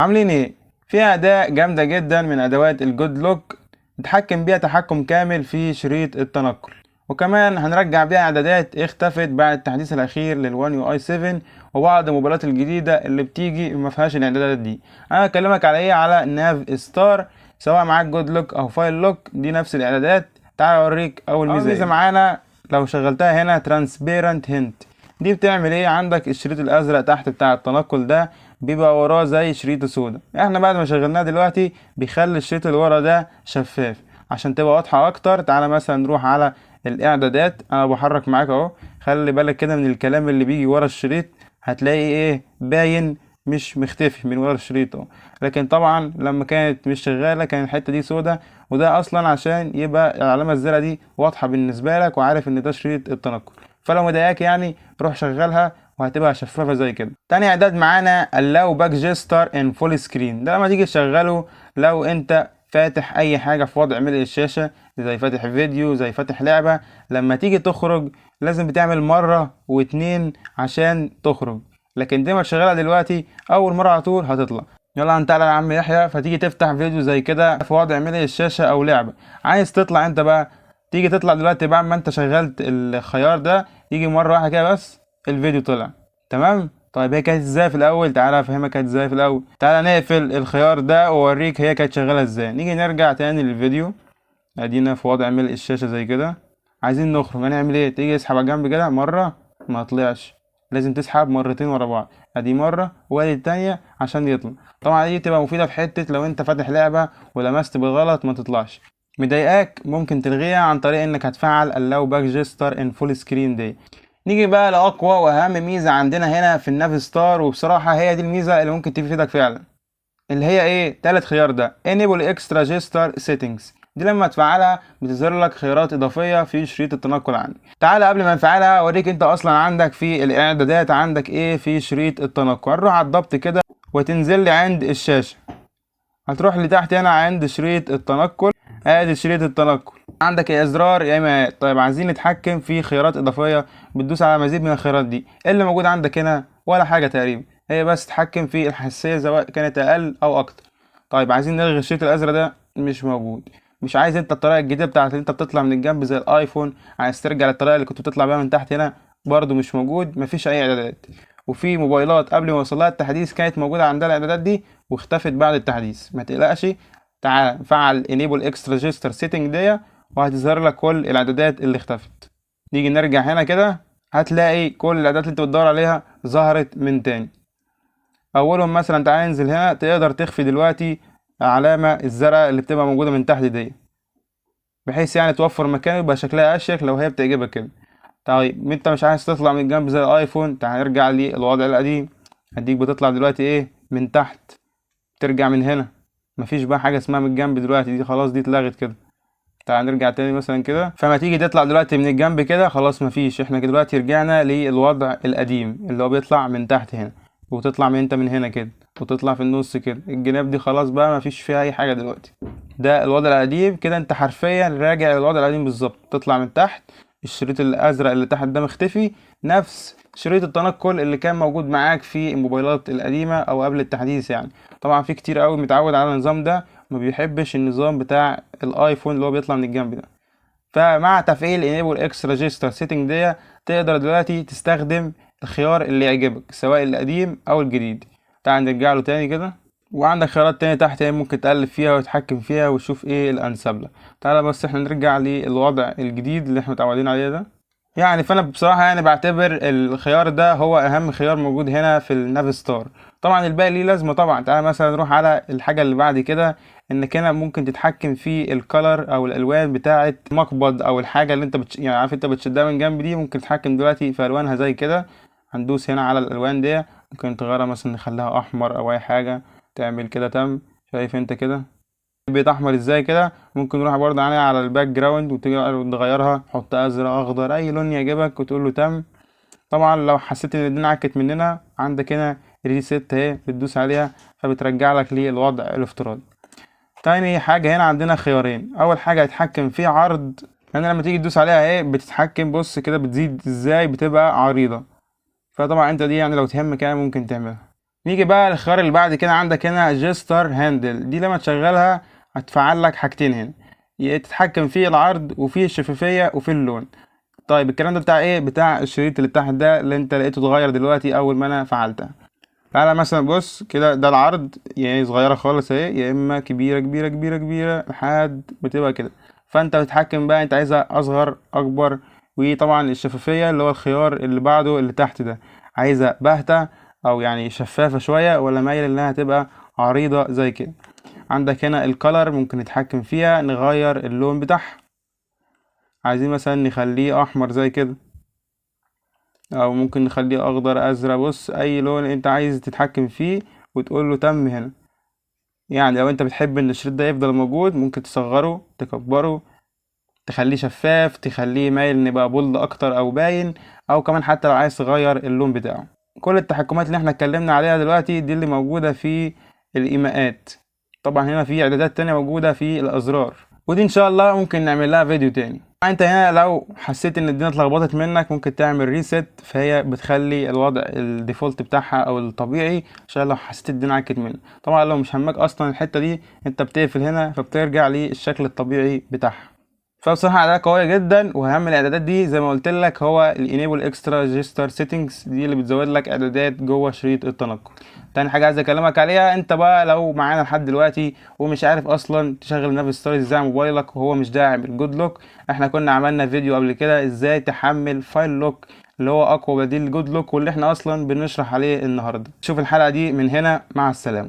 عاملين ايه؟ في اداة جامدة جدا من ادوات ال Good Lock نتحكم بيها تحكم كامل في شريط التنقل، وكمان هنرجع بيها اعدادات اختفت بعد التحديث الاخير لل One UI 7 وبعض الموبايلات الجديدة اللي بتيجي ما فيهاش الاعدادات دي. انا هكلمك على ايه؟ على Navstar، سواء معاك Good Lock او File Lock دي نفس الاعدادات. تعال اوريك اول ميزة. ميزة إيه؟ معانا لو شغلتها هنا transparent hint، دي بتعمل ايه؟ عندك الشريط الازرق تحت بتاع التنقل ده بيبقى وراه زي شريط سودا، احنا بعد ما شغلناه دلوقتي بيخلي الشريط اللي ورا ده شفاف عشان تبقى واضحة اكتر. تعالى مثلا نروح على الاعدادات، انا بحرك معاك اهو، خلي بالك كده من الكلام اللي بيجي ورا الشريط، هتلاقي ايه باين مش مختفي من ورا الشريط اهو. لكن طبعا لما كانت مش شغالة كان الحتة دي سودا، وده اصلا عشان يبقى العلامة الزرقاء دي واضحة بالنسبة لك وعارف ان ده شريط التنقل. فلو مضايقاك روح شغلها وهتبقى شفافة زي كده. تاني اعداد معانا allow back gesture in full screen، ده لما تيجي تشغله لو انت فاتح اي حاجة في وضع ملء الشاشة، زي فاتح فيديو زي فاتح لعبة، لما تيجي تخرج لازم بتعمل مرة واتنين عشان تخرج، لكن دي ما تشغلها دلوقتي اول مرة على طول هتطلع. يلا انت يا عم يحيى، فتيجي تفتح فيديو زي كده في وضع ملء الشاشة او لعبة، عايز تطلع انت بقى، تيجي تطلع دلوقتي بعد ما انت شغلت الخيار ده، يجي مرة واحدة كده بس الفيديو طلع. تمام؟ طيب هي كانت ازاي في الاول؟ تعالى افهمك كانت ازاي في الاول. تعالى نقفل الخيار ده واوريك هي كانت شغالة ازاي. نيجي نرجع تاني للفيديو، ادينا في وضع ملء الشاشة زي كده، عايزين نخرج، هنعمل ايه؟ تيجي اسحب على جنب كده مرة، ما طلعش، لازم تسحب مرتين ورا بعض، ادي مرة وادي التانية عشان يطلع. طبعا دي بتبقى مفيدة في حتة لو انت فاتح لعبه ولمست بالغلط ما تطلعش. مضايقاك ممكن تلغيها عن طريق انك هتفعل allow back gesture in full screen دي. نيجي بقى لاقوى واهم ميزة عندنا هنا في ال Navstar، وبصراحة هي دي الميزة اللي ممكن تفيدك فعلا، اللي هي ايه؟ تالت خيار ده enable extra gesture settings. دي لما تفعلها بتظهر لك خيارات اضافية في شريط التنقل عندك. تعالى قبل ما نفعلها اوريك انت اصلا عندك في الاعدادات عندك ايه في شريط التنقل. هنروح على الضبط كده وتنزل لي عند الشاشة، هتروح لتحت هنا عند شريط التنقل، ادي شريط التنقل عندك يا ازرار يا اما. طيب عايزين نتحكم في خيارات اضافية، بتدوس على مزيد من الخيارات دي. ايه اللي موجود عندك هنا؟ ولا حاجة تقريبا، هي بس تتحكم في الحساسية سواء كانت اقل او اكتر. طيب عايزين نلغي الشريط الازرق ده، مش موجود. مش عايز انت الطريقة الجديدة بتاعت اللي انت بتطلع من الجنب زي الايفون، عايز ترجع للطريقة اللي كنت بتطلع بيها من تحت هنا، برضو مش موجود، مفيش اي اعدادات. وفي موبايلات قبل ما يوصلها التحديث كانت موجودة عندها الاعدادات دي واختفت بعد التحديث. ما تقلقش، تعال فعل enable extra gesture setting دي وهتظهر لك كل الاعدادات اللي اختفت. نيجي نرجع هنا كده، هتلاقي كل الاعدادات اللي انت بتدور عليها ظهرت من تاني. اولهم مثلا تعال ننزل هنا، تقدر تخفي دلوقتي علامة الزرقاء اللي بتبقى موجودة من تحت دي، بحيث توفر مكان ويبقى شكلها اشيك لو هي بتعجبك كده. طيب انت مش عايز تطلع من الجنب زي الايفون، تعال نرجع للوضع القديم. هديك بتطلع دلوقتي ايه؟ من تحت، ترجع من هنا، مفيش بقى حاجة اسمها من الجنب دلوقتي، دي خلاص دي اتلغت كده. تعال نرجع تاني مثلا كده، فما تيجي تطلع دلوقتي من الجنب كده خلاص مفيش، احنا دلوقتي رجعنا للوضع القديم اللي هو بيطلع من تحت هنا، وتطلع من انت من هنا كده، وتطلع في النص كده. الجناب دي خلاص بقى مفيش فيها اي حاجة دلوقتي، ده الوضع القديم كده. انت حرفيا راجع للوضع القديم بالظبط، تطلع من تحت، الشريط الازرق اللي تحت ده مختفي، نفس شريط التنقل اللي كان موجود معاك في الموبايلات القديمة او قبل التحديث. طبعا في كتير قوي متعود على النظام ده، ما بيحبش النظام بتاع الايفون اللي هو بيطلع من الجنب ده. فمع تفعيل enable extra gesture setting دي تقدر دلوقتي تستخدم الخيار اللي يعجبك سواء القديم او الجديد. تعال نرجع له تاني كده، وعندك خيارات تانية تحت ممكن تقلب فيها وتتحكم فيها وتشوف ايه الانسب لك. تعالى بس احنا نرجع للوضع الجديد اللي احنا متعودين عليه ده. فانا بصراحة بعتبر الخيار ده هو اهم خيار موجود هنا في ال Navstar. طبعا الباقي ليه لازمة طبعا. تعالى مثلا نروح على الحاجة اللي بعد كده، انك هنا ممكن تتحكم في ال color او الالوان بتاعة مقبض او الحاجة اللي انت يعني عارف انت بتشدها من جنب دي، ممكن تتحكم دلوقتي في الوانها زي كده. هندوس هنا على الالوان دي، ممكن تغيرها مثلا نخليها احمر او اي حاجة، تعمل كده تم. شايف انت كده بقيت احمر ازاي كده. ممكن نروح برضه عليها على ال background وتغيرها، حط ازرق اخضر اي لون يعجبك وتقول له تم. طبعا لو حسيت ان الدنيا عكت مننا عندك هنا reset اهي، بتدوس عليها فبترجع لك للوضع الافتراضي. تاني حاجة هنا عندنا خيارين، اول حاجة هتحكم في عرض، يعني لما تيجي تدوس عليها اهي بتتحكم، بص كده بتزيد ازاي، بتبقى عريضة. فطبعا انت دي لو تهمك ممكن تعملها. نيجي بقى للخيار اللي بعد كده، عندك هنا gesture handle، دي لما تشغلها هتفعل لك حاجتين هنا، تتحكم في العرض وفي الشفافية وفي اللون. طيب الكلام ده بتاع ايه؟ بتاع الشريط اللي تحت ده اللي انت لقيته اتغير دلوقتي اول ما انا فعلتها. تعالى مثلا بص كده، ده العرض يعني صغيرة خالص اهي، يا اما كبيرة كبيرة كبيرة كبيرة لحد بتبقى كده. فانت بتتحكم بقى انت عايزها اصغر اكبر. وطبعا الشفافية اللي هو الخيار اللي بعده اللي تحت ده، عايزة باهتة او يعني شفافة شوية، ولا مايل انها تبقى عريضة زي كده. عندك هنا ال color ممكن نتحكم فيها، نغير اللون بتاعها، عايزين مثلا نخليه احمر زي كده، او ممكن نخليه اخضر ازرق. بص اي لون انت عايز تتحكم فيه وتقول له تم هنا. يعني لو انت بتحب ان الشريط ده يفضل موجود ممكن تصغره تكبره تخليه شفاف، تخليه مايل ان يبقى bold اكتر او باين، او كمان حتى لو عايز تغير اللون بتاعه. كل التحكمات اللي احنا اتكلمنا عليها دلوقتي دي اللي موجودة في الايماءات. طبعا هنا في اعدادات تانية موجودة في الازرار، ودي ان شاء الله ممكن نعمل لها فيديو تاني. انت هنا لو حسيت ان الدنيا اتلخبطت منك ممكن تعمل reset، فهي بتخلي الوضع ال default بتاعها او الطبيعي، عشان لو حسيت الدنيا عكت منك. طبعا لو مش همك اصلا الحتة دي انت بتقفل هنا فبترجع للشكل الطبيعي بتاعها. فبصراحة اعدادات قوية جدا، واهم الاعدادات دي زي ما قلت لك هو ال enable extra gesture settings، دي اللي بتزود لك اعدادات جوه شريط التنقل. تاني حاجة عايز اكلمك عليها، انت بقى لو معانا لحد دلوقتي ومش عارف اصلا تشغل Navistar ازاي على موبايلك وهو مش داعم ال Good Lock، احنا كنا عملنا فيديو قبل كده ازاي تحمل File Lock اللي هو اقوى بديل Good Lock، واللي احنا اصلا بنشرح عليه النهارده. شوف الحلقة دي من هنا، مع السلامة.